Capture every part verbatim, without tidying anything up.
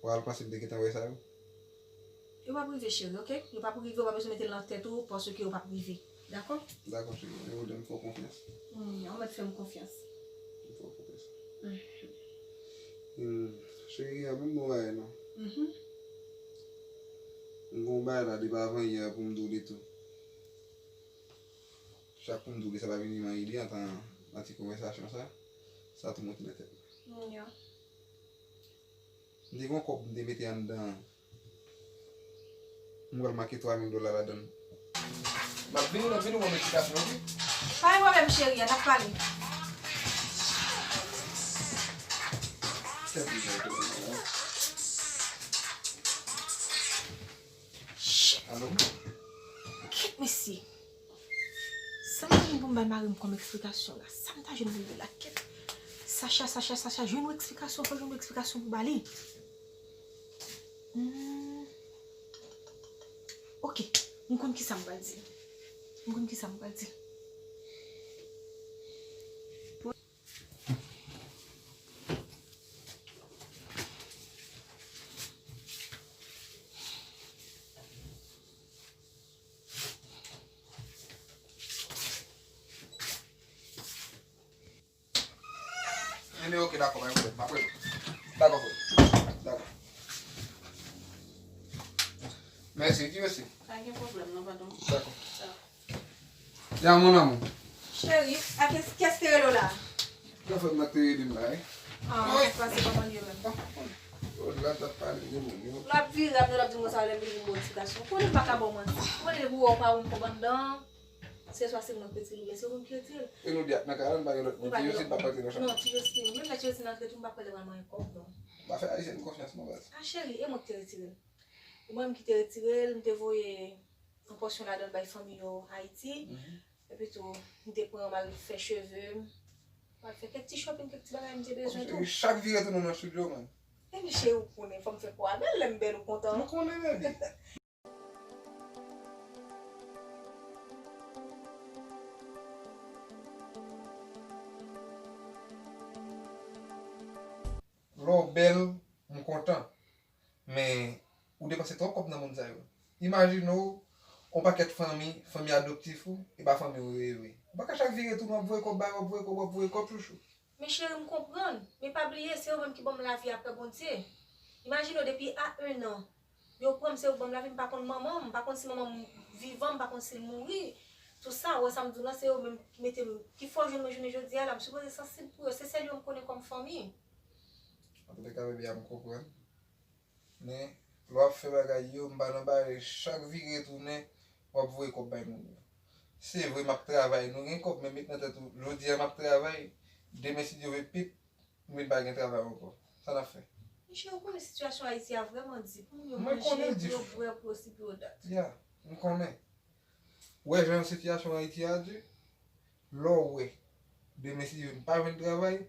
Ou al panse m te gentan wè sa yo? Yo p ap rive, cheri, oke? Yo p ap rive, ou pa bezwen mete l nan tèt ou, paske yo p ap rive. Dakò? Dakò, cheri. Men ou dwe m fè w konfyans. Wi, ou mèt fè m konfyans. M fè w konfyans. Hmm, cheri, a menm bon bagay non. Mhm. M gon bagay la depi avan yè pou m di w li tou. Chak pou m di w li, sa pa vin nan ide an tan nan ti konvèsasyon sa. Sa tou monte nan tèt mwen. Mm, ya. M te gen yon kòb m te mete anndan. M pral make twa mil dola ladan l. M ap vini, m ap vini, w ban m eksplikasyon, oke? Pa gen pwoblèm, cheri, n ap pale. Kèt li, kèt li. Shit! Alo? Kèt, mesye! Sa m ta jwenn pou m bay mari m kòm eksplikasyon la? Sa m ta jwenn pou m di la? Kèt! Sacha, Sacha, Sacha, jwenn yon eksplikasyon, fò jwenn yon eksplikasyon pou ba li. Hmm. Oke, m konn kisa m pral di. M konn kisa m pral di. Anyway, oke, dakò, pa gen pwoblèm, m ap rele w. Dakò, frè. Dakò. Mèsi, ki mesye? Pa gen pwoblèm, non, patwon. Dakò. Ya, mon amour. Cheri, a kès, kès te rele w la? Nan fè m nan te rele m la, wi. Ah, wi. Kòman se, kòman l ye menm? Ah, oh, la, t ap pale de moun yo. L ap vire ap nou, l ap di mwen sa, lè m vin modifikasyon. Konnen m pa ka ba w manti. Konnen depi w wè w pa wè m kòb anndan, se swa se mwen k retire l, oubyen se ou menm ki retire l. E nou de ak nan kay la, nou pa gen lòt moun. Ti Jostin p ap rantre nan chanm. Non, Ti Jostin, menm lè Ti Jostin rantre tou, m pa kwè l pral manyen kòb, non. M pa fè Ayisyen konfyans, non, baz. A, cheri, e mwen ki te retire l. E mwen menm ki te retire l, m te voye yon pòsyon ladan l bay fanmi yo Ayiti. Mhm. Epi tou, m te pran, m al fè cheve m. M al fè kèk ti shopping, kèk ti bagay m te bezwen tou. Chak vire tounen nan studio, man. Epi cheri, ou konnen, fò m fè kò a bèl, lè m bèl ou kontan. M konnen, baby. Lè w bèl, m kontan. Men, ou depanse twòp kòb nan moun sa yo. Imajine w, yon pakèt fanmi, fanmi adoptif ou, e pa fanmi w reve. Ou pa ka chak vire tounen w ap voye kòb ba yo, w ap voye kòb, w ap voye kòb, chouchou. Men cheri, m konprann. Men pa bliye, se ou menm ki ban m lavi apre Bondye. Imajine w, depi a en an, yo pran m, se ou k ban m lavi, m pa konn manman m, m pa konn si manman m vivan, m pa konn si l mouri. Tou sa, ou wè sa m di w lan, se yo menm ki mete m, ki fè w jwenn mwen jounen jodi a la, m sipoze sansib pou yo. Se sèl yo m konnen kòm fanmi. Antouleka, bebe a, m konprann. Men, lè w ap fè bagay yo, m pa nan bagay chak vire tounen, w ap voye kòb bay moun yo. Se vre, m ap travay, nou gen kòb, men met nan tèt ou, jodi a m ap travay, demen, si Dye vle, pip, men pa gen travay ankò. Sa n ap fè? Monchè, ou konnen sitiyasyon Ayiti a vrèman di. Pou moun yo manje, pou yo bwè, pou yo si, pou yo dat. Ya, m konnen. Ou wè jan sitiyasyon Ayiti a di? Lè w wè, demen si Dye vle m pa jwenn travay,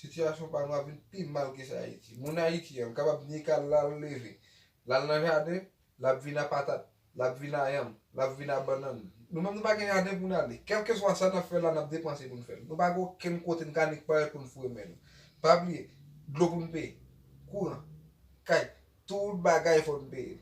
sitiyasyon pa nou ap vin pi mal ke sa Ayiti. Moun Ayiti a, m kapab ni k al la l leve, l al nan jaden, l ap vin a patat, l ap vin a yanm, l ap vin a bannann. Nou menm nou pa gen jaden pou n ale. Kèlkeswa sa n ap fè la, n ap depanse pou n fè l. Nou pa gen okenn kote n ka ni k parèt pou n foure men nou. Pa bliye, dlo pou n peye, kouran, kay, tout bagay fò n peye.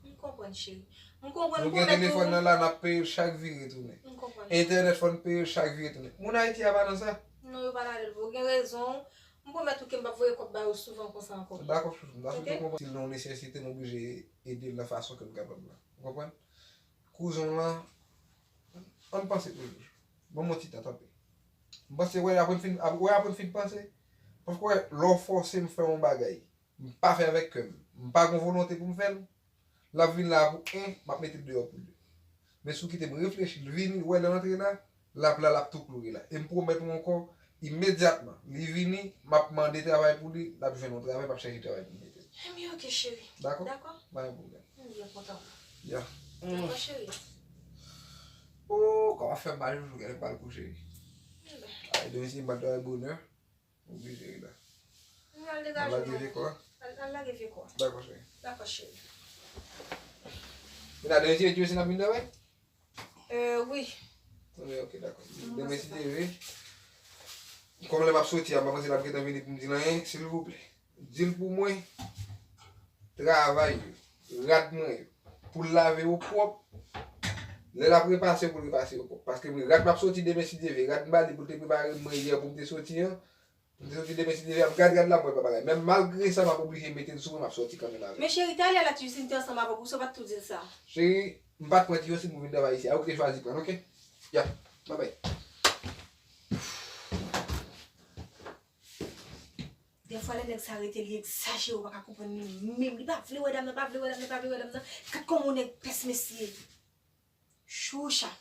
M konprann, cheri. M konprann, m pwomèt ou. Nou gen telefòn nan la, n ap peye l chak vire tounen. M konprann. Entènèt fò n peye l chak vire tounen. Moun Ayiti a pa nan sa. Non, yo pa ladan l vre. Ou gen rezon w. M pwomèt ou ke m p ap voye kòb ba yo souvan konsa ankò. Dakò, chouchou. M ta sou konprann. Si l nan yon nesesite, m oblije ede l nan fason ke m kapab la. Ou konprann? Kouzen w lan, ann panse toujou. Ban m yon ti tan, tanpri. M panse, wè, apre n fin, ap-, wè, apre n fin panse. Paske, wè, lè w fòse m fè yon bagay, m pa fè avèk kè m, m pa gen volonte pou m fè l, l ap vin la pou en, m ap mete l deyò pou de. Men si w kite m reflechi, l vini, l wè lè l antre la, l ap la, l ap tou kloure la. E m pwomèt ou ankò, imedyatman, li vini, m ap mande travay pou li, l ap jwenn yon travay, m ap chèche travay pou m mete l. Ebyen, oke, cheri. Dakò? Dakò. Pa gen pwoblèm. M byen kontan. Ya. Dakò, cheri. Oh, kòman fè m mal, joujou, gade m pral kouche. Ebyen. Ay, demen si m pa t travay bonè. Oblije wi la. Al degaje w non. Al lage vye kò a. Al, al lage vye kò a. Dakò, cheri. Dakò, cheri. Vin a demen si Dye vle, n ap vin travay? Euh, wi. Wi, ok, dakò. Demen si Dye vle, kòm lè m ap soti a, m pa panse l ap gentan vini pou m di l anyen, silvouplè. Di l pou mwen, travay yo, rad mwen yo, pou l lave yo pwòp, lè l ap repase yo, pou l repase yo pwòp. Paske mwen, rad m ap soti demen si Dye vle, rad m ba li pou l te prepare mwen yè pou m te soti an, pou m te soti demen si Dye vle, ap gad rad la, mwen pa bagay. Men malgre sa, m ap oblije mete l sou mwen, m ap soti kanmenm avè l. Men cheri, talè a la ti Jistin te ansanm avè w, poukisa w pa t tou di l sa? Cheri, m pa t pran ti Jistin pou vin travay isi a, ou ki te chwazi pran l, oke? Ya, babay. Dèfwa lè nèg sa rete, li egzajere, ou pa ka konprann li menm. Li pa vle wè dam nan, pa vle wè dam nan, pa vle wè dam nan. Gad kòman yon nèg pès mesye. Choucha.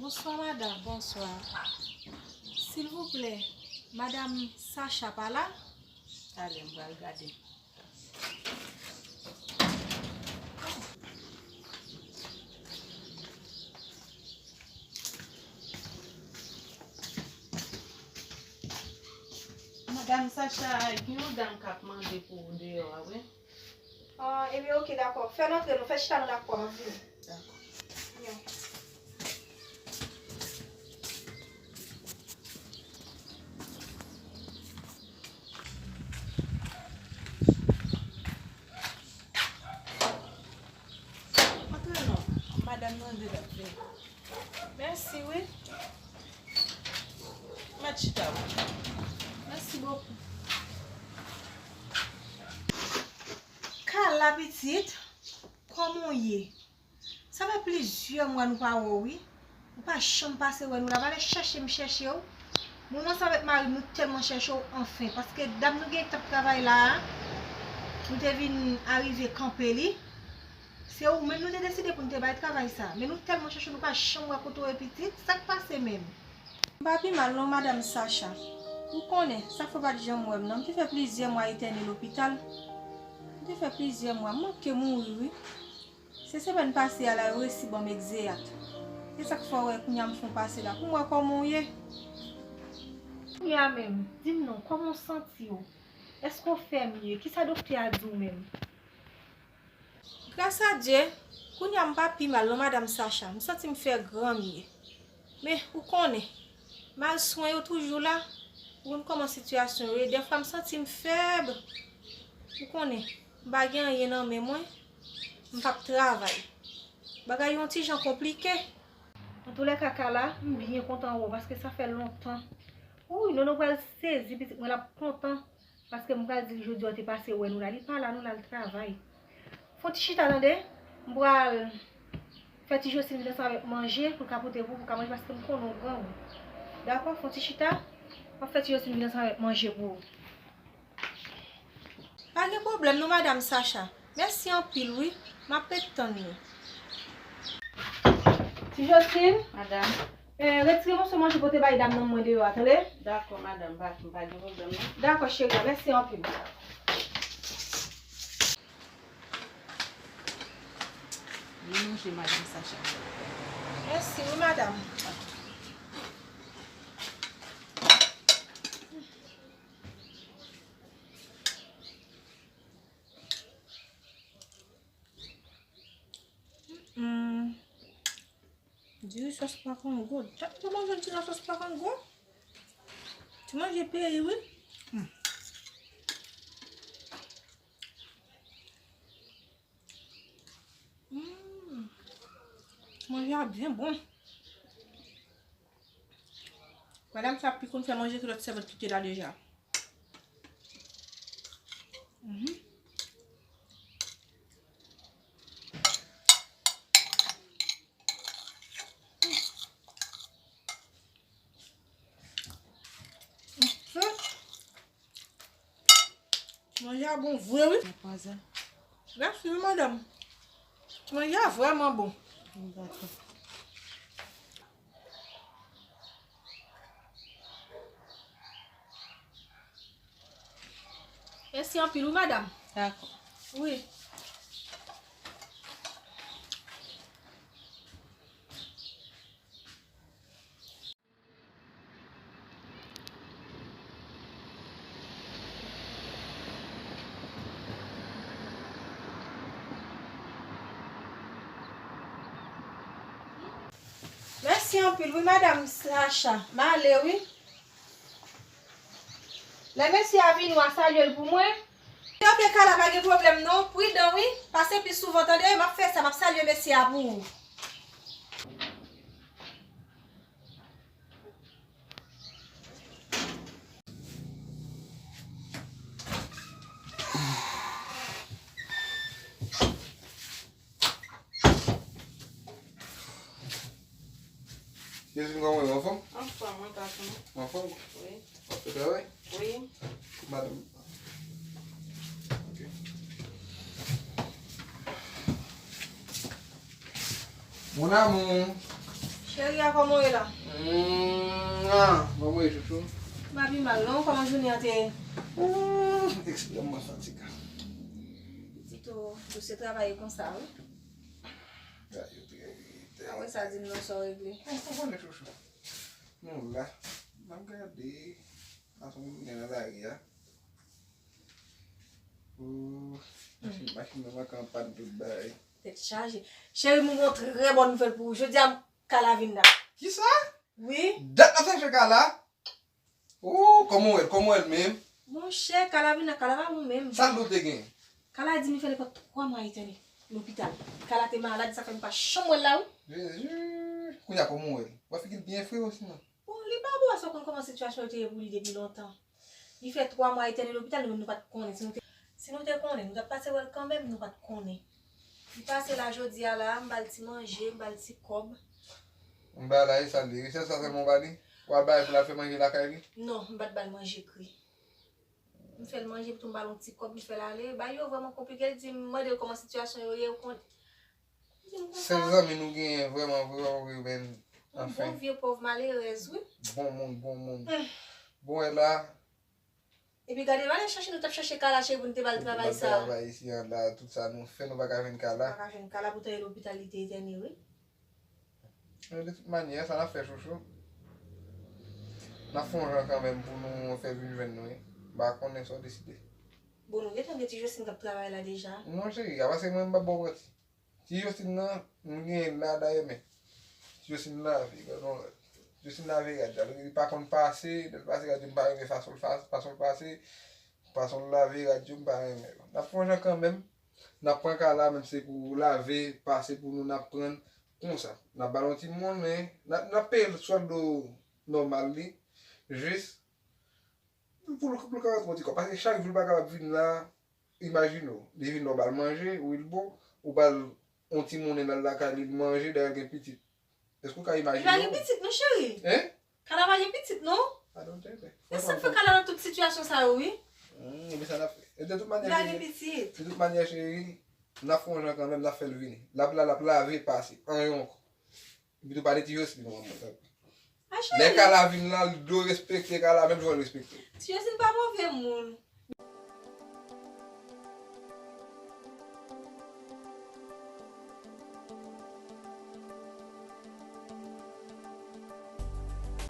Bonswa, madam. Bonswa. Silvouplè, madam Sacha pa la? Talè, m pral gade. Madam Sacha, gen yon dam k ap mande pou ou deyò a, wi. Ah, ebyen, oke, dakò. Fè l antre non, fè chita non, dakò, m ap vini. Dakò. Byen. Antre non, madanm nan de l ap vini. Mèsi, wi. Mèt chita, wi. Mèsi bokou. Kala pitit, kòman w ye? Sa fè plizyè mwa nou pa wè w, wi. Ou pa janm pase wè nou la. Valè chèche m chèche w. Mwen menm ansanm avèk mari m, nou tèlman chèche w, anfen. Paske dam nou gen k t ap travay la a, nou te vin arive kanpe li. Se ou menm nou te deside pou n te bay travay sa. Men nou tèlman chèche w, nou pa janm wè kote w ye pitit. Sa k pase menm? M pa pi mal non, madanm Sacha. Ou konnen, sa fè w pa t janm wè m nan. M te fè plizyè mwa entène lopital. M te fè plizyè mwa. M manke mouri, wi. Se semèn pase a la, yo resi ban m egzeyat. Se sa k fè w wè kounye a m fè w pase la, pou m wè kòman w ye. Kounye a menm, di m non, kòman w santi w? Èske w fè mye? Kisa doktè a di w menm? Gras a Dye, kounye a m pa pi mal non, madanm Sacha. M santi m fè gran mye. Men, ou konnen, mal swen yo toujou la. Ou konn kòman sitiyasyon yo ye. Dèfwa m santi m fèb. Ou konnen, m pa gen anyen nan men mwen. M p ap travay. Bagay yo yon ti jan konplike. Antoulèka, Kala, m byen kontan wè w, paske sa fè lontan. Wouy, Nono pral sezi, pitit mwen, l ap kontan. Paske m pral di l jodi a w te pase wè nou la. Li pa la, nou l al travay. Fè yon ti chita tande. M pral fè ti Josline vin ansanm avèk manje pou l ka pote pou ou, pou w ka manje, paske m konnen w grangou. Dakò, fè yon ti chita. M ap fè ti Josline vin ansanm avèk manje pou ou. Pa gen pwoblèm non, madanm Sacha. Mèsi anpil, wi. M ap ret tann nou. Ti Josline. Madanm. Eh, retire moso manje pote bay dam nan mwen deyò a, tande? Dakò, madanm, pa, pa gen pwoblèm, non. Dakò, cheri, mèsi anpil. Byen manje, madanm Sacha. Mèsi, wi, madanm. Hmm. Diri sòs pa konn gou. Tèt mwen manje ti nan sòs pa konn gou. Ti manje peyi, wi. Hmm. Hmm. Manje a byen bon. Madanm sa pi konn fè manje ke lòt sèvant ki te la deja. Mhm. Manje a bon vre, wi. Mèsi, wi, madanm. Manje a vrèman bon. Dakò. Mèsi anpil, wi, madanm. Dakò. Wi. Mèsi anpil, wi, madanm Sacha. M ale, wi. Lè mesye a vini, w a salye l pou mwen. Ok, Kala, pa gen pwoblèm non. Pridan, wi. Pase pi souvan, tande? M ap fè sa, m ap salye mesye a pou ou. Jezlin, kòman w ye? Anfòm? Anfòm, mwen pa fè. Anfòm? Wi. W ap fè travay? Wi. Madanm. Ok. Mon amour. Cheri a, kòman w ye la? Mwa, kòman w ye, chouchou? M pa pi mal non, kòman jounen an te ye? Hmm, ekstrèmman fatigan. Pitit o, dosye travay yo konsa, wi. Sa yo trè vit. Apre sa, di m non sa w regle. Bon, ou konnen, chouchou. Nou la. N ap gade. Fason moun gen nan lari a. Ooh, machin, machin nan manke anpàn tout bagay. Tèt chaje. Cheri, m gon trè bòn nouvèl pou ou. Jodi a, Kala vin la. Kisa? Wi. Dat n ap chache Kala? Oh, kòman w wè l? Kòman w wè l menm? Monchè, Kala vin la, Kala pa bon menm. Sa l di w te gen? Kala di m li fè li pran twa mwa etène lopital. Kala te malad, sa fè m pa janm wè l la, wi. Jezi! Kounye a kòman w wè l? W wè figi l byen fre osinon? Bon, li pa bon, paske w konn kòman sitiyasyon yo te ye pou li depi lontan. Li fè twa mwa etène lopital, nou menm nou pa t konnen. Si nou te, si nou te konnen, nou t ap pase wè l kanmenm, nou pa t konnen. Li pase la jodi a la, m ba l ti manje, m ba l ti kòb. M ba l a, e sa l ye? Resèt sa sèlman w ba li? W al ba l pou l al fè manje lakay li? Non, m pa t ba l manje kri. M fè l manje, tou m ba l yon ti kòb, m fè l ale. Bagay yo vrèman konplike, l di m, mande l kòman sitiyasyon yo ye, ou konnen. Li di m konsa. Sèl zanmi nou genyen vrèman, vrèman vre, men, anfen. Yon bon vye pòv malerèz, wi. Bon moun, bon moun. Hmm. Bon, e la. Epi gade, m ale chache, nou t ap chache Kala, cheri, pou n te ba l travay sa. Travay isi an la, tout sa nou fè, nou pa ka jwenn Kala. Pa ka jwenn Kala, poutan e lopital li te etène, wi. Men de tout manyè, sa n ap fè, chouchou? N ap fè yon jan kanmenm pou nou fè vin jwenn nou, wi. M pa konnen sa w deside. Bon, nou gentan gen ti Jocelyn k ap travay la deja. Non, cheri, a paske mwen, m p ap ba w manti. Ti Jocelyn nan, nou genyen l la dayè, men. Ti Jocelyn lave, gade yon lòt. Jocelyn lave rad la, li pa konn pase, lè l pase rad yo, m pa renmen fason l fa-, fason l pase, fason l lave rad yo, m pa renmen. N ap fè yon jan kanmenm, n ap pran Kala, menm se pou lave, pase pou nou, n ap pran l konsa. N ap ba l yon ti monnen, n ap, n ap peye l sòldo nòmal li, jis pou l, pou l ka rantre yon ti kòb. Paske chak jou l pa kapab vin la, imajine w, li vin la, w ba l manje, wi, l bon, ou ba l yon ti monnen, l al lakay li, l manje, dayè l gen pitit. Èske w ka imajine w? Li pa gen pitit non, cheri. Hein? Kala pa gen pitit non. I don't think so. E sa k fè Kala nan tout sitiyasyon sa yo, wi. Hmm, ebyen sa n ap fè. E de tout manyè, cheri. Li pa gen pitit. De tout manyè, cheri, n ap fè yon jan kanmenm, n ap fè l vini. L ap la, l ap lave, pase. Anyen ankò. Epi tou pa de ti Jocelyn non, mwen, tanpri. A, cheri. Lè Kala vin la, l dwe respekte Kala, menm jan w respekte. Ti Jocelyn pa move moun.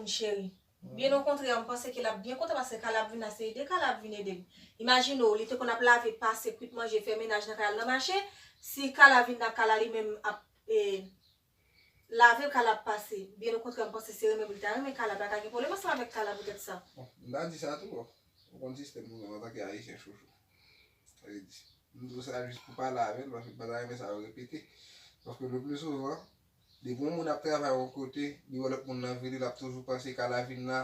Cheri. Byen okontrè, m panse ke l ap byen kontan paske Kala ap vin la, se ede Kala ap vin ede m. Imajine w, li te konn ap lave, pase, kwit manje, fè menaj nan kay al nan mache. Si Kala vin la, Kala li menm ap, e, lave, Kala ap pase. Byen okontrè, m panse se renmen pou li ta renmen Kala, pa ka gen pwoblèm ansanm avèk Kala poutèt sa. Bon, m ta di sa tou, bon. Ou konn sistèm nou menm antanke Ayisyen, chouchou. Sa vle di, m di w sa jis pou pale avè l, paske m pa ta renmen sa yo repete. Paske le pli souvan, depi yon moun ap travay yon kote, li wè lòt moun nan vini, l ap toujou panse Kala vin la,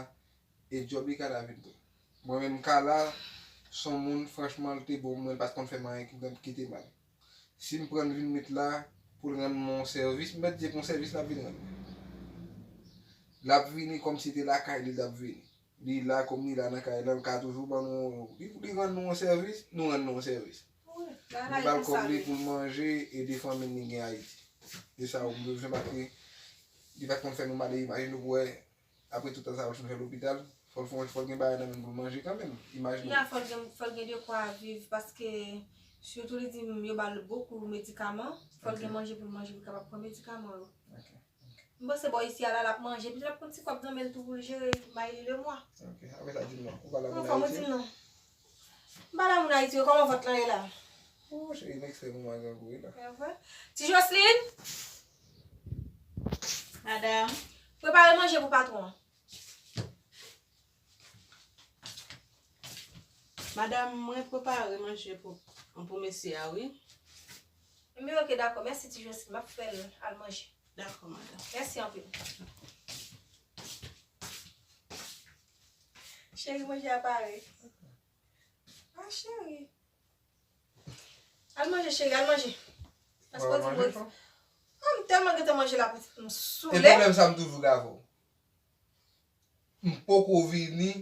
e djòb li Kala vin pran. Mwen menm, Kala, s on moun, franchman, l te bon, mwen pa t konn fè m anyen ki, ki te mal. Si m pran l vin met la, pou l rann mwen yon sèvis, m mèt di se pou yon sèvis l ap vin rann mwen. L ap vini kòmsi te lakay li l t ap vini. Li la, kòm li la nan kay la, l ka toujou ban nou, li, li rann nou yon sèvis, nou rann nou yon sèvis. Nou ba l kòb li pou l manje, ede fanmi l li gen Ayiti. E sa, ou bezwen, paske li pa t konn fè nou mal, e imajine w wè, apre tout tan sa yo, l fin fè lopital, Fò l fè, fò l gen bagay nan men pou l manje kanmenm. Imajine. Ya, fò l gen, fò l gen dekwa viv, paske sitou li di m yo ba l bokou medikaman, fò l gen manje pou l manje pou l kapab pran medikaman yo. M panse bò isi a la l ap manje, epi l ap pran ti kòb nan men l tou pou l jere bay li lemwa. Ok, apre sa di m non, ou pa la moun Ayiti? Fò m di m non. M pa la moun Ayiti, kòman vant lan ye la? Oh, cheri, m ekstrèmman grangou wi la. E vre? Ti Joslin! Madam. Prepare manje pou patwon an. Madam, mwen prepare manje pou, pou mesye a, wi. Enben, ok, dakò. Mèsi, ti Joslin. M ap fè l al manje. Dakò, madam. Mèsi anpil. Cheri, manje a pare. Ah, cheri. Al manje, cheri, al manje. Paske w di mwen. Ah, m tèlman gentan manje la, pitit, m soule. E pwoblèm sa m toujou gen avè w. M poko vini,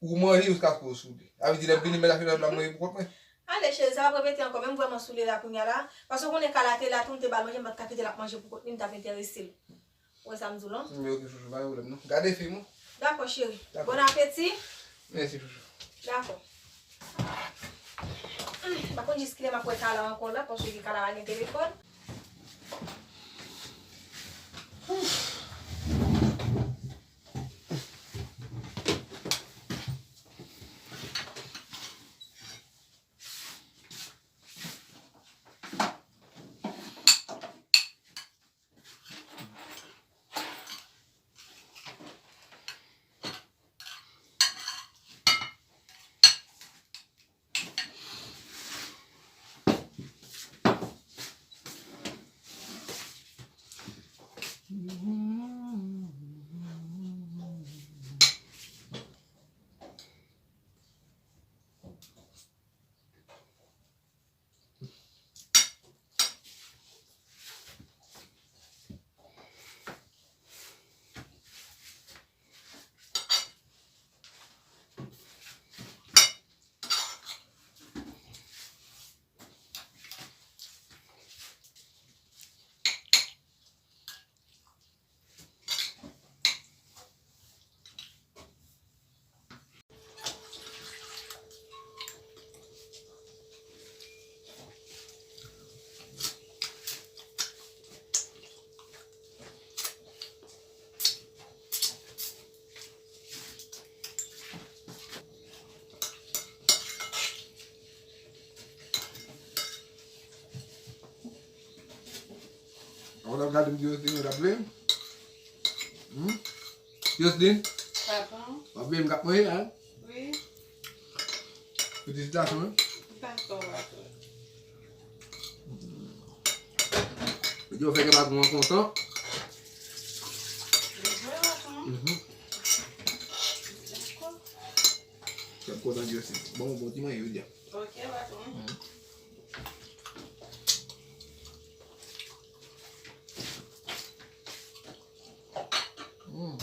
ou manje jiskaske w soule. Sa vle di lè m vini, men la fini, m ap manje pou kont mwen. Ale, cheri, sa m ap repete ankò, men m vrèman soule la kounye a la. Paske w konnen Kala te la, tou m te ba l manje, m pa t ka kite l ap manje pou kont li, m t ap enterese l. Ou wè sa m di w lan? Men ok, chouchou, pa gen pwoblèm non. Gade fim ou. Dakò, cheri. Dakò. Bon apeti. Mèsi, chouchou. Dakò. M pa konn jis kilè m ap wè Kala ankò la, paske Kala pa gen telefòn. Ou t ap gade m di Yoselin ou t ap vle m? Hmm? Yoselin? Papa. W ap vle m k ap manje la? Wi. Felisitasyon wi. Dakò, papa. Yo fè ke patwon an kontan. Wi, papa. Mhm. Dakò. Kè m kontan di Yoselin. Bon, bon ti manje jodi a. Ok, patwon. Mhm. Mm.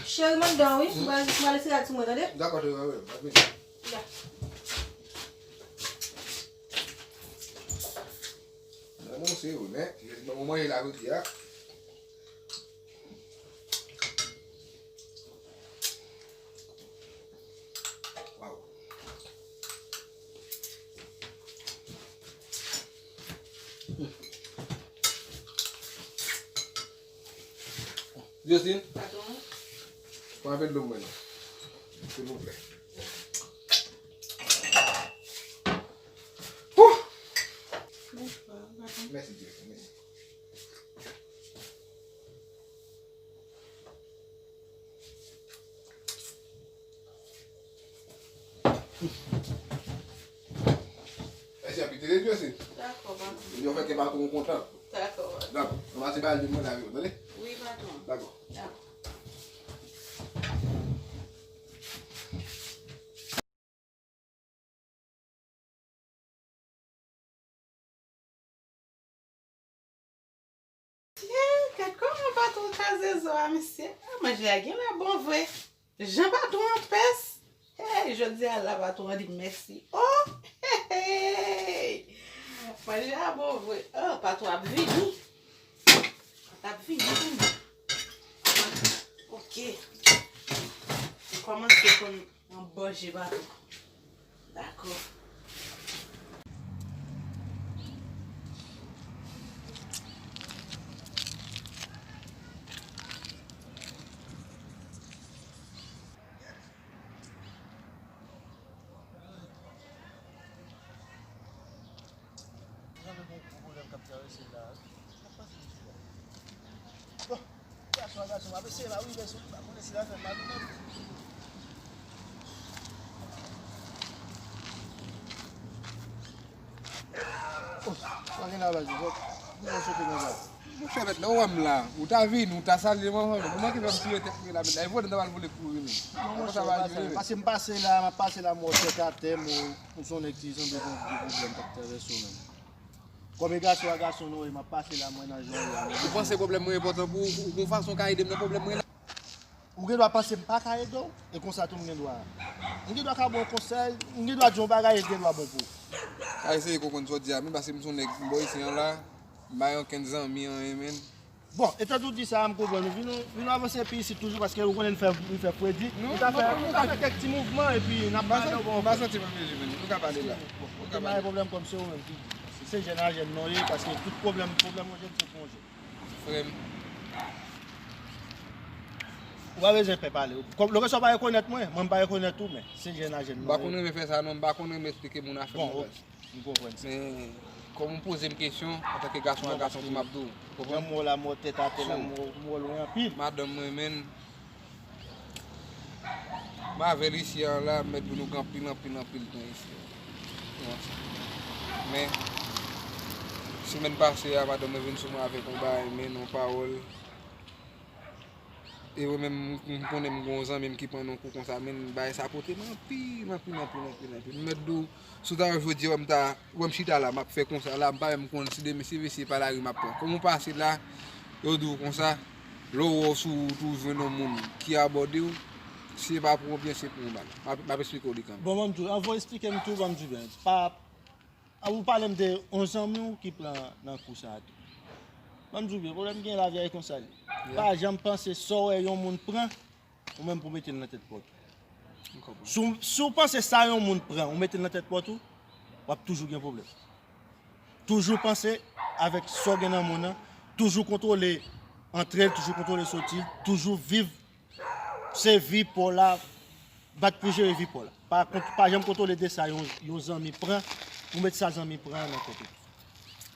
Cheri, m anndan wi. M pral, m pral eseye al sou mwen, tande? Dakò, cheri, wi, wi, m ap vini. Ya. Nan mwen se wi, men, mwen manje la jodi a. Waw. Jocelyn, pran yon pè dlo pou mwen non, silvouplè. Mèsi Jocelyn, mèsi. Mèsi anpil, tande Jocelyn. Dakò, patwon. Yo fè ke patwon kontan. Dakò, patwon. Dakò, nou pase ba l di mwen lavi yo, tande? Wi, patwon. Dakò. Dakò. Tye, gad kòman patwon kraze zo a, mesye. A, manje a genlè bon vre. Jan patwon an pès, Jodi a la, patwon an di m mèsi. Oh! Hey, hey! Manje a bon vre. Oh, patwon ap vini. L ap vini, vini. Ok. M kòmanse konn yon bon je patwon. Dakò. Janbe bon pwoblèm k ap travèse la wi. N ap pase misye la. Bon, gason a gason, m ap eseye la wi, men sou li pa konnen si l a fè mal ou menm. Oh, sa gen la baz, ou konn sote konsa. Monchè mèt, lè w wè m la, ou ta vini, ou ta salye m anvan menm. Ou manke fè m touye tèt mwen la, mèt la. E vòlè m ta pral vole kouri menm. Non, monchè, pa sa, paske m pase la, m ap pase la, m wè w tèt atè, m wè w se yon nèg ki sanble gen yon gwo pwoblèm k ap travèse w menm. Kòm e gason a gason nou ye, m ap pase la, m wè nan jan w ye a. Ou panse pwoblèm mwen enpòtan pou ou, ou gon fason w ka ede m nan pwoblèm mwen la? Ou gen dwa panse m pa ka ede w, e konsa tou m gen dwa. M gen dwa ka ba w konsèy, m gen dwa di w yon bagay e l gen dwa bon pou ou. Ka eseye konprann sa w di a, men paske m se yon nèg, m bò isi an la, m pa gen okenn zanmi, anyen, menn. Bon, etan tou di sa a, m konprann ou. Vin nou, vin nou avanse epi isit toujou, paske ou konnen n fè, n fè fredi. Nou ta fè, nou ta fè kèk ti mouvman, epi n ap pale w bon. M pa santi m an mezi, menn. Nou ka pale la. Bon, nou ka pale. Pwoblèm kòm se ou menm ki di. Se jèn a jèn nou ye, paske tout pwoblèm, pwoblèm yon jèn se pou yon jèn. Frè m. Ou pa bezwen pè pale. Kòm, lòt sa w pa rekonèt mwen, mwen m pa rekonèt ou, men se jèn a jèn nou ye. M pa konn renmen fè sa non, m pa konn renmen esplike moun afè m nan baz. M konprann sa. Men, kòm ou poze m kesyon, antanke gason a gason tou, m ap di w. Ou konprann? Jan m wè w la, m wè w tèt atè la, m wè w, m wè w lwen anpil. Madanm mwen, menn, m avè l isi a la, m mèt di w nou gen anpil, anpil, anpil tan isi a. Men, semèn pase a, madanm mwen vin sou mwen avèk yon bagay, menn, yon pawòl. E mwen menm, m, m konnen m gen yon zanmi m ki pran nan kou konsa, men bagay sa pote m anpil, anpil, anpil, anpil, anpil. M mèt di w, si w ta wè jodi a, wè m ta, wè m chita la, m ap fè konsa la, m pa menm konn si demen se vesi, se pa lari m ap pran. Kòman w pase la, yo di w konsa, lè w wè w sou wout ou jwenn yon moun ki abòde w, si se pa pou yon byen, se pou yon mal. M ap, m ap esplike w li kanmenm. Bon, ban m di w, anvan w esplike m tou, ban m di w byen. Pa, A, ou pale m de yon zanmi w ki pran nan kou sa a tou. Ban m di w byen, pwoblèm gen lavi a e konsa l ye. Pa janm panse sa w wè yon moun pran, ou menm pou mete l nan tèt pòt ou. Si w, si w panse sa yon moun pran, ou mete l nan tèt pòt ou, w ap toujou gen pwoblèm. Toujou panse avèk sa w gen nan men w nan, toujou kontwole antre l, toujou kontwole soti, toujou viv Se vi pa w la, bat pou jere vi pa w la. Pa kont, pa janm kontwole de sa yon, yon zanmi pran, pou met sa zanmi pran nan kont ou.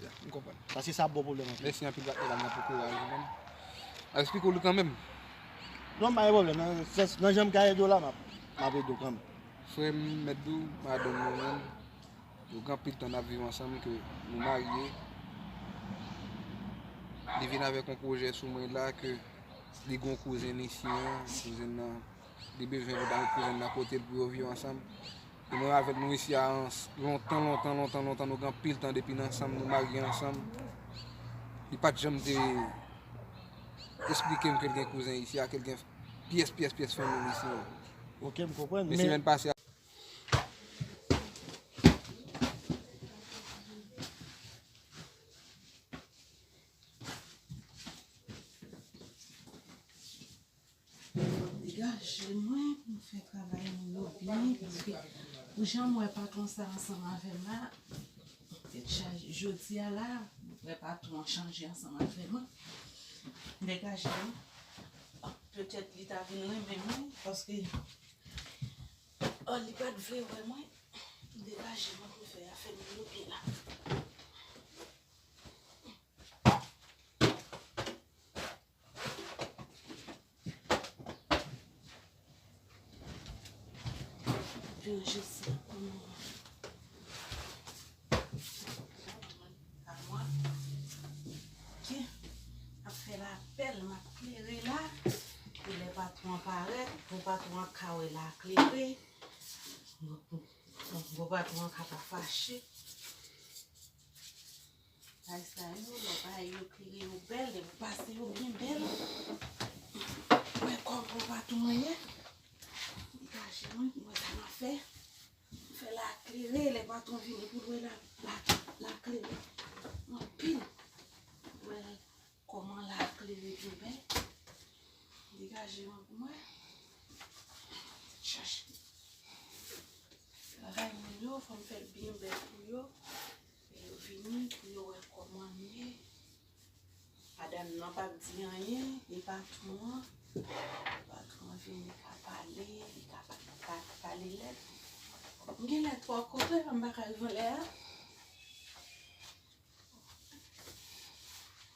Ya, m konprann. Paske sa ap ba w pwoblèm anpil. Mèsi anpil, patnè pa m nan pou kouraj ou menm. Esplike w li kanmenm. Non, pa gen pwoblèm. Nan sans, nan jan m ka ede w la, m ap, m ap ede w kanmenm. Frè m, mèt di w, madanm mwen menm, nou gen anpil tan n ap viv ansanm ke nou marye. Li vin avèk yon pwojè sou mwen la ke li gen yon kouzen isi an, kouzen nan, li bezwen pou ta met kouzen nan kote l pou yo viv ansanm. E mwen avèk nou isi a, lontan, lontan, lontan, lontan, nou gen anpil tan depi n ansanm, nou marye ansanm. Li pa t janm te esplike m ke l gen kouzen isi a, ke l gen pyès, pyès, pyès fanmi l isi an. Ok, m konprann, men semèn pase a, Degaje mwen pou m fè travay mwen yo byen, paske pou jan m wè patwon sa ansanm avè m la, tèt chaje. Jodi a la, m wè patwon an chanje ansanm avè mwen. Degaje mwen. Petèt li ta vin renmen mwen, paske, oh, li pa t vle wè mwen. Degaje mwen pou m fè afè mwen yo byen la. Ranje sa pou mwen. Amwa ki ap fè lapèl, m ap klere la. Pou lè patwon an parèt, pou patwon an ka wè la klere. Pou, pou, pou patwon an ka pa fache. Bagay sa yo, lè w bay yo klere, yo bèl, lè w pase yo byen bèl. Wè kòman w pa tou manyen. Degaje mwen, mwen sa m ap fè. Patwon vini pou l wè la, la, lakle anpil. Wè kòman lakle yo byen bèl. Degaje mwen pou mwen. Chache. Travay mwen yo, fò m fè l byen bèl pou yo. Lè yo vini, pou yo wè kòman m ye. Madanm nan p ap di anyen, e patwon an. Patwon an vini, li ka pale, li ka pa, pa, pale lèt. M gen lèt twò kote, m pa ka rive lè a.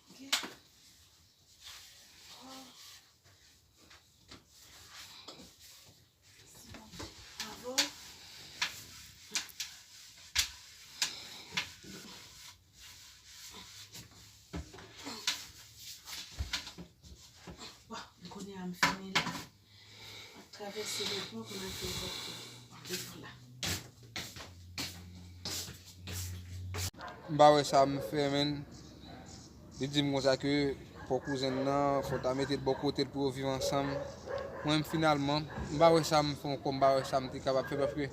Ok. Oh. Bon, kounye a m fini la. M ap travèse le pon pou m al fè vòt devan la. M pa wè sa m fè, menn. Li di m konsa ke pou kouzen l nan, fò w ta mete l bò kote l pou yo viv ansanm. Mwen menm, finalman, m pa wè sa m fè ankò, m pa wè sa m te kapab fè, paske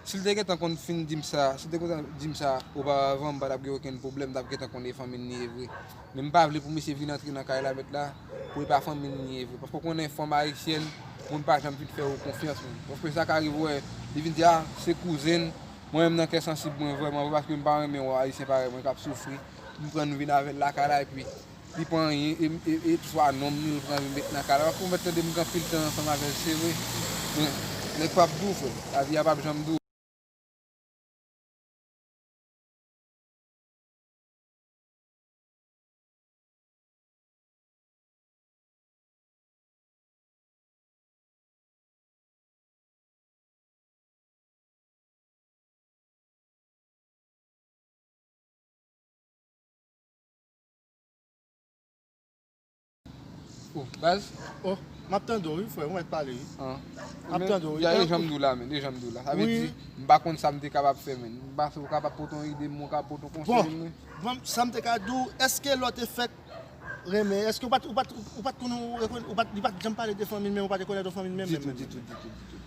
si l te gentan konn fin di m sa, si l te konn di m sa oparavan, m pa t ap gen okenn pwoblèm, m t ap gentan konnen fanmi l li ye vre. Men m pa vle pou misye vin antre nan kay la mèt la, pou e pa fanmi l li ye vre. Paske w konnen fanm ayisyèn, moun pa janm fin fè yo konfyans, menn. Paske sa ka rive, wè, li vin di, a, se kouzen l, mwen menm nan kè sansib mwen vrèman vre, paske m pa renmen wè ayisyen parèy mwen k ap soufri. M pran nou vin avè l lakay la, epi li pa anyen, e, e, e swa nonm li, l pran vin met nan kay la. Paske w mèt tande m gen anpil tan ansanm avè l, se vre. Men, nèg p ap di w, frè. Lavi a p ap janm di w. Oh, baz. Oh, m ap tande w, wi, frè, ou mèt pale, wi. Ah. M ap tande w, wi. Ya, e jan m di w la, men, e jan m di w la. Sa vle di, m pa konn sa m te kapab fè, men. M panse w kapab pote yon ide, m kapab pote yon konsèy, men. Bon, sa m te ka di w, èske lè w te fèk renmen, èske ou pa t, ou pa t, ou pa t konn, ou pa t, li pa t janm pale de fanmi l, menm ou pa t rekonèt yon fanmi l, menm, menm, menm? Ditou, ditou, ditou, ditou.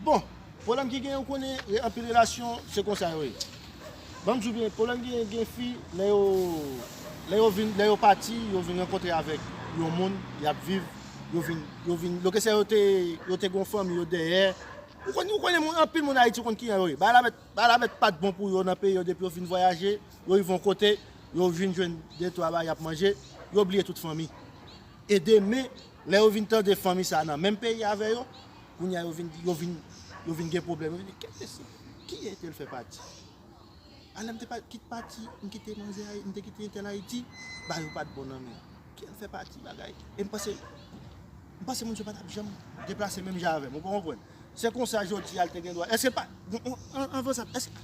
Bon, pwoblèm ki genyen, ou konnen, re-, anpil relasyon, se konsa yo ye. Ban m di w byen, pwoblèm ki genyen, gen fi, lè yo, lè yo vin, lè yo pati, yo vin rankontre avèk yon moun, y ap viv, yo vin, yo vin, lòt ke sa yo te, yo te gen yon fanmi yo dèyè. Ou konn, ou konnen moun, anpil moun Ayiti, ou konn kijan yo ye. Bagay la mèt, bagay la mèt pa t bon pou yo nan peyi yo, depi yo fin vwayaje, yo rive yon kote, yo vin jwenn de twa bagay y ap manje, yo bliye tout fanmi. E demen, lè yo vin tande fanmi sa a nan menm peyi avè yo, kounye a yo vin, yo vin, yo vin gen pwoblèm. Yo vin di, "Kèt mesye, kiyès te l fè pati? A lè m te pa, kit pati, m kite manzè Ayi-, m te kite entèl Ayiti, bagay yo pa t bon nan men. Kiyès l fè pati bagay?" E m panse, m panse moun sa pa t ap janm deplase menm jan avè m, ou konprann? Se konsa jodi a l te gen dwa. Èske l pa, bon, an, an, anvan sa, èske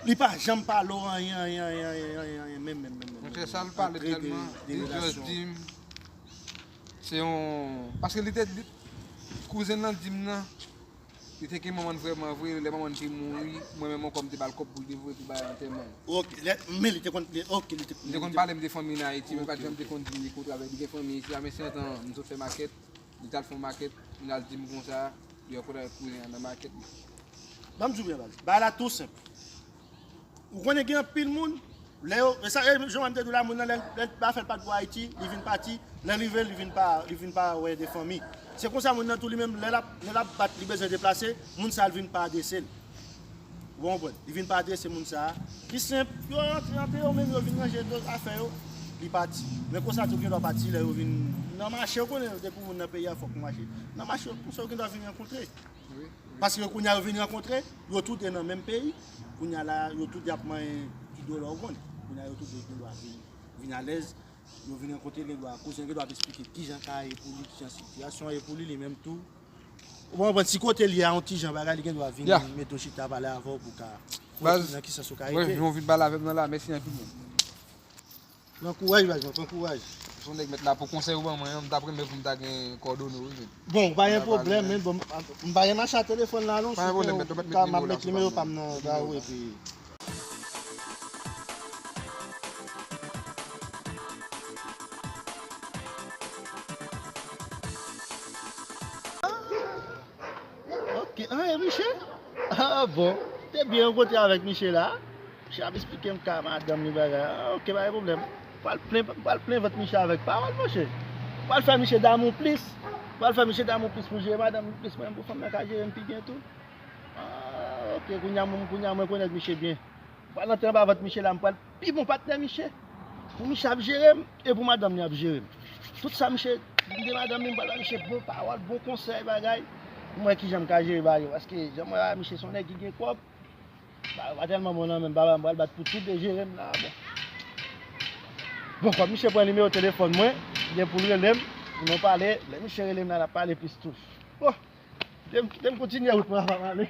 li pa janm pale w anyen, anyen, anyen, menm, menm, menm, menm, menm, menm. Monchè, sa l pale tèlman, li just di m, se yon, paske li te, li, kouzen nan di m nan, li te gen manman l vrèman vre, lè manman l te mouri, mwen menm ankò m te ba l kòb pou l te voye pou bay antèman l. Ok, lè, men li te konn, li, ok, li te, li te konn pale m de fanmi l Ayiti, men pa t janm te konn di m li kontre avèk, li gen fanmi isi a, men se yon tan m sot fè makèt, li t al fè yon makèt, li al di m konsa, li rankontre avèk kouzen an nan makèt. Ban m di w byen, baz. Bagay la tou senp. Ou konnen gen anpil moun, lè yo, e sa, e jan m te di w la, moun nan, lè, lè l pa fè l pa t bò Ayiti, li vin pati, lè l rive, li vin pa, li vin pa wè de fanmi. Se konsa moun nan tou li menm, lè l ap, lè l ap bat, li bezwen deplase, moun sa l vin pa adrese l. Ou konprann? Li vin pa adrese moun sa a. Pi senp, yo rantre, rantre yo menm, yo vin ranje do afè yo, li pati. Men konsa tou gen dwa pati lè yo vin nan mache, ou konnen depi moun nan peyi a fòk ou mache. Nan mache, konsa yo gen dwa vin rankontre. Wi, wi. Paske kounye a yo vin rankontre, yo tou de nan menm peyi. Kounye a la, yo tou de ap manyen ti dola, ou konn. Kounye a yo tou de gen dwa vin, vin alèz. Yo vin rankontre, gen dwa, kouzen gen dwa ap eksplike kijan ka ye pou li, kijan sitiyasyon an ye pou li, li menm tou. Ou konprann, si kote li a yon ti jan bagay, li gen dwa vin mete w chita pale avè w pou ka wè nan ki sans ou ka ede. Jan w vin pale avè m nan la, mèsi anpil, man. Pran kouraj, baz, pran kouraj. Se yon nèg mèt la pou konsèy ou ban mwen an, m t ap renmen pou m ta gen kòdone w, wi, men. Bon, pa gen pwoblèm, men bon, m pa gen mache a telefòn la, non, si w ka, m ap met nimewo pa m nan ba ou, epi Ok, ah, e Michel? Ah, bon. Te byen rankontre avèk miche la. Miche ap esplike m ka madanm li bagay. Ah, ok, pa gen pwoblèm. Pral plen, pral plen vant miche avèk pawòl, monchè. Pral fè miche damou plis. Pral fè miche damou plis pou jere madanm li plis. Mwen, pou fanm nan ka jere m pi byen tou. Ah, ok, kounye a mwen, kounye a mwen konèt miche byen. Pral antre anba vant miche la, m pral pi bon patnè miche. Pou miche ap jere m, e pou madanm li ap jere m. Tout sa miche di madanm li, m pral ba miche bon pawòl, bon konsèy, bagay. M wè kijan m ka jere bagay yo. Paske jan m wè a, miche se yon nèg ki gen kòb. Ba, yo pa tèlman bon nan men m, papa, m pral bat pou tout de jere m la, bon. Bon, kòm miche pran nimewo telefòn mwen, gen pou l rele m, pou nou pale, lè miche rele m la, n ap pale plis tou. Bon, kite m, kite m kontinye wout mwen avan m ale.